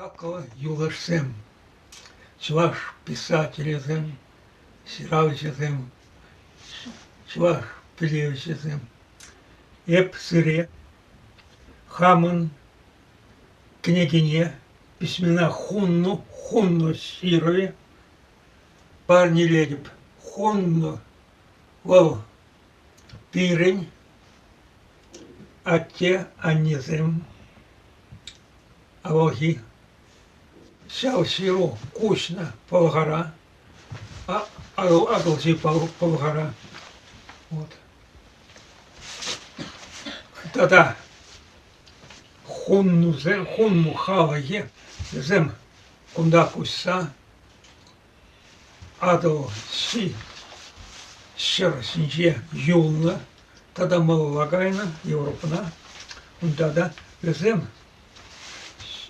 Хаклӑ юлташсем, чӑваш писателӗсем, ҫыравҫӑсем, чӑваш пӗлевҫӗсем, эп сире хамӑн кӗнекене письмена хунну, хунну ҫырӑвӗ парнелетӗп. Хунну вӑл пирӗн атте-аннесем авалхи ҫав ҫыру куҫнӑ Пӑлхара, Атӑлҫи Пӑлхара. Вот. Тата хуннусем, хунну халӑхӗ вӗсем кунта куҫса Атӑлҫи ҫӗр ҫинче юлнӑ тата малалла кайнӑ Европӑна. Унта та вӗсем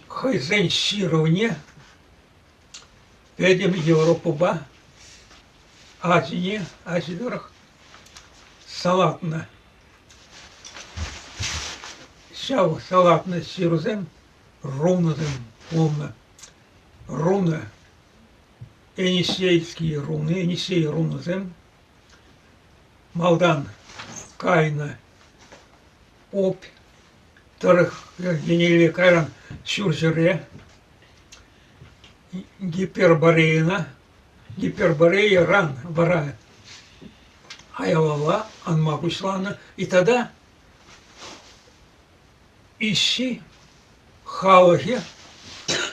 хӑйсен ҫырӑвне пӗтӗм Европӑпа Азине, Ази тӑрӑх салатнӑ. Ҫав салатнӑ ҫырусем рунӑсем пулнӑ. Руны, Енисейские руны, Енисей рунӑсем малтан кайнӑ Обь тӑрӑх енелле кайран ҫурҫӗре Гиперборейӑна, Гиперборейӑран вара аялалла анма пуҫланӑ. И тата Ищи халӑхӗ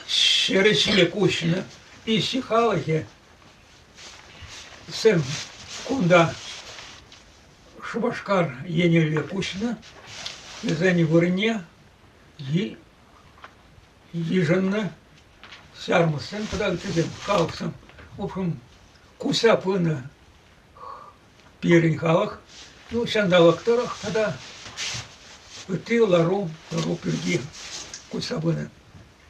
ҫӗрӗ ҫине куҫнӑ. Ищи халӑхӗ сӗм кунта Шупашкар енелле куҫнӑ. Вӗсен вырӑнне йышӑннӑ ҫармӑссем тата ыттисем, халӑхсем. В общем, куҫса пынӑ пирӗн халӑх. Ну, ҫанталӑк тӑрӑх тата ытти лару-тӑру пирки куҫса пынӑ.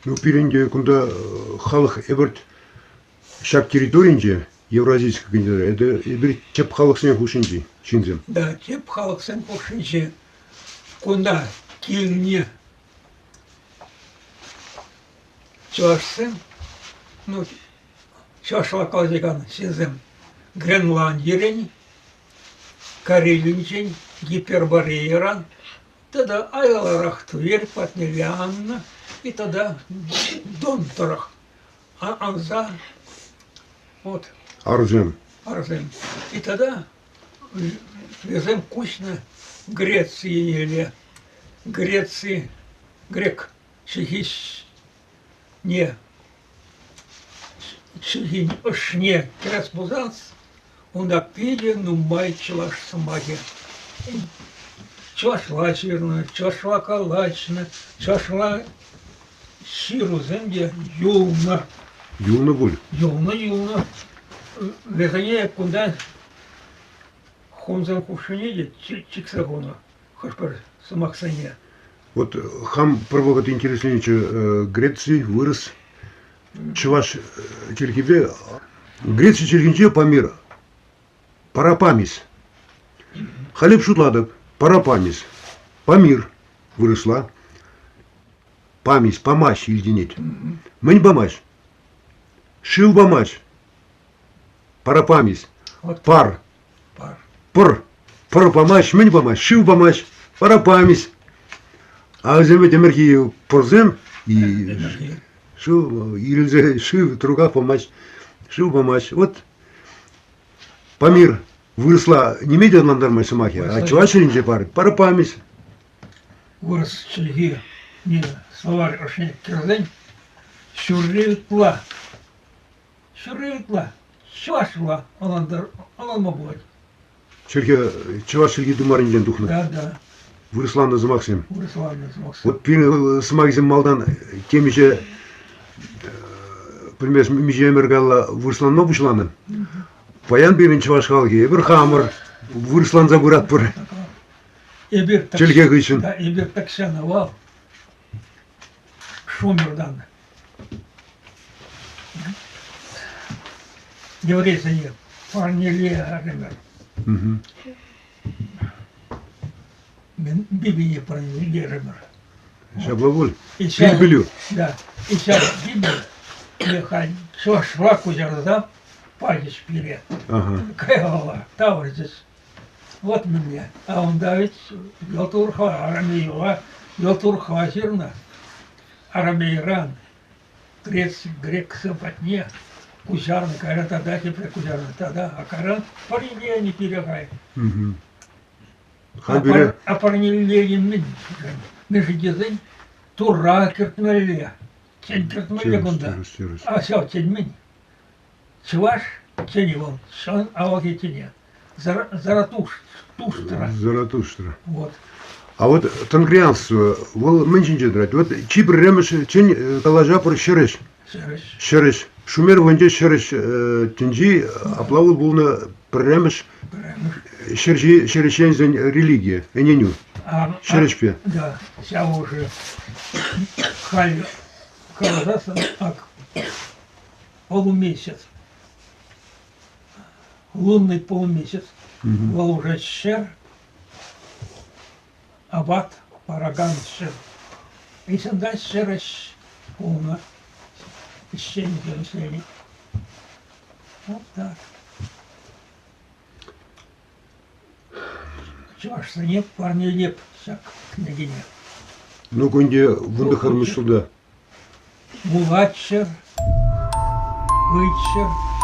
Ну, пирӗн те кунта халӑх эпӗрт ҫак территоринче Евразийский континент, это эпир тӗп халӑхсен хушшинчи ҫынсем. Да, тӗп халӑхсен хушшинче кунта килнӗ чӑвашсем, ну, чӑвашла калаҫакан ҫынсем Гренландирен, Карелинчен, Гиперборейӑран тата аяларах Тверь патнелле аннӑ и тата Дон тӑрӑх анса вот. Арсем. Арсем. И тата вӗсем куҫнӑ Греци енелле. Греци, грек чӗлхи не чӗлхин ӑшне кӗрес пулсан унта питӗ нумай чӑваш сӑмахӗ. Чӑвашла ҫырнӑ, чӑвашла калаҫнӑ, чӑвашла ҫырусем те юлнӑ. Юлнӑ пуль. Юлнӑ, юлнӑ. Вӗсене кунта хунсем хушшине те чиксе хунӑ хӑш-пӗр сӑмахсене. Вот хам пӗр вӑхӑт интересленчӗ Греци, вырӑс, чӑваш чӗлхипе. Греци чӗлхинче Памир Парапамис. Халь эп шутлатӑп, Парапамис, Памир вырӑсла. Памис, памасть илтӗнет. Мӗн памасть? Шыв памасть. Парапамис. Пар. Пӑр. Пӑр памасть, мӗн памасть? Шыв памасть. Парапамис. А вӗсем вӗт ӗмӗрхи пӑрсем и шыв ирӗлсе шыв труках памасть. Шыв памасть. Вот Памир вырӑсла ниме те ӑнлантармасть сӑмахӗ, а чӑваш чӗлхинче пар, парапамис. Вырӑс чӗлхи словарь ӑшне кӗрсен ҫурри ытла Ҫурри ытла чӑвашла ӑнланма пулать. Чӗлхе чӑваш чӗлхи тымарӗнчен тухнӑ. Да, да. Вырӑсланнӑ сӑмахсем. Вырӑсланнӑ сӑмахсем. Вот пирӗн сӑмахӗсем малтан темиҫе пӗлмес миҫе ӗмӗр каялла вырӑсланма пуҫланӑ. Паян пирӗн чӑваш халӑхӗ эпир хамӑр вырӑсланса пыратпӑр. Эпир чӗлхе хыҫҫӑн. Да, эпир тахҫан авал Шумертан еврейсене парнелерӗмӗр. Библине парнелерӗмӗр. Ҫапла пуль. Пил пӗлӳ. Да. И ҫав Библи халь чӑвашла куҫарса пачӗҫ пире. Каялла тавӑрчӗҫ. Вот мӗнле. А унта ведь йӑлт урӑхла, арамейла йӑлт урӑхла ҫырнӑ. Арамейран Греци, грексем патне куҫарнӑ, кайран тата тепре куҫарнӑ, тата, а кайран парнеленӗ пире хай. Халь пире... А парнеленӗ мӗн? Мӗншӗн тесен Турра кӗртмелле. Чӗн кӗртмелле кунта. А ҫав чӗн мӗн? Чӑваш чӗнӗ вӑл, чӑн авалхи чӗне. Заратуштра. Заратуштра. Вот. А вот тенгрианство, вӑл мӗн ҫинче тӑрать? Вот чи пӗрремӗш чӗн калаҫа пӗр ҫӗрӗҫ. Ҫӗрӗҫ. Ҫӗрӗҫ. Шумер вӑнче ҫӗрӗҫ тӗнчи, апла вӑл пулнӑ пӗрремӗш ҫӗрҫи ҫӗрӗҫенсен религийӗ, ӗненӳ. Ҫӗрӗҫпе. Да, ҫав уже халь каласассӑн ак полумесяц. Лунный полумесяц. Вӑл уже ҫӗр апат паракан ҫӗр. Ҫынта ҫӗр ӗҫ пулнӑ. Ӗҫченсем ӗҫленӗ. Вот так. Чӑвашсене парнелеп ҫак кӗнекене. Ну, кунте вунтӑххӑрмӗш ҫулта. Вулаччӑр, ыйтчӑр.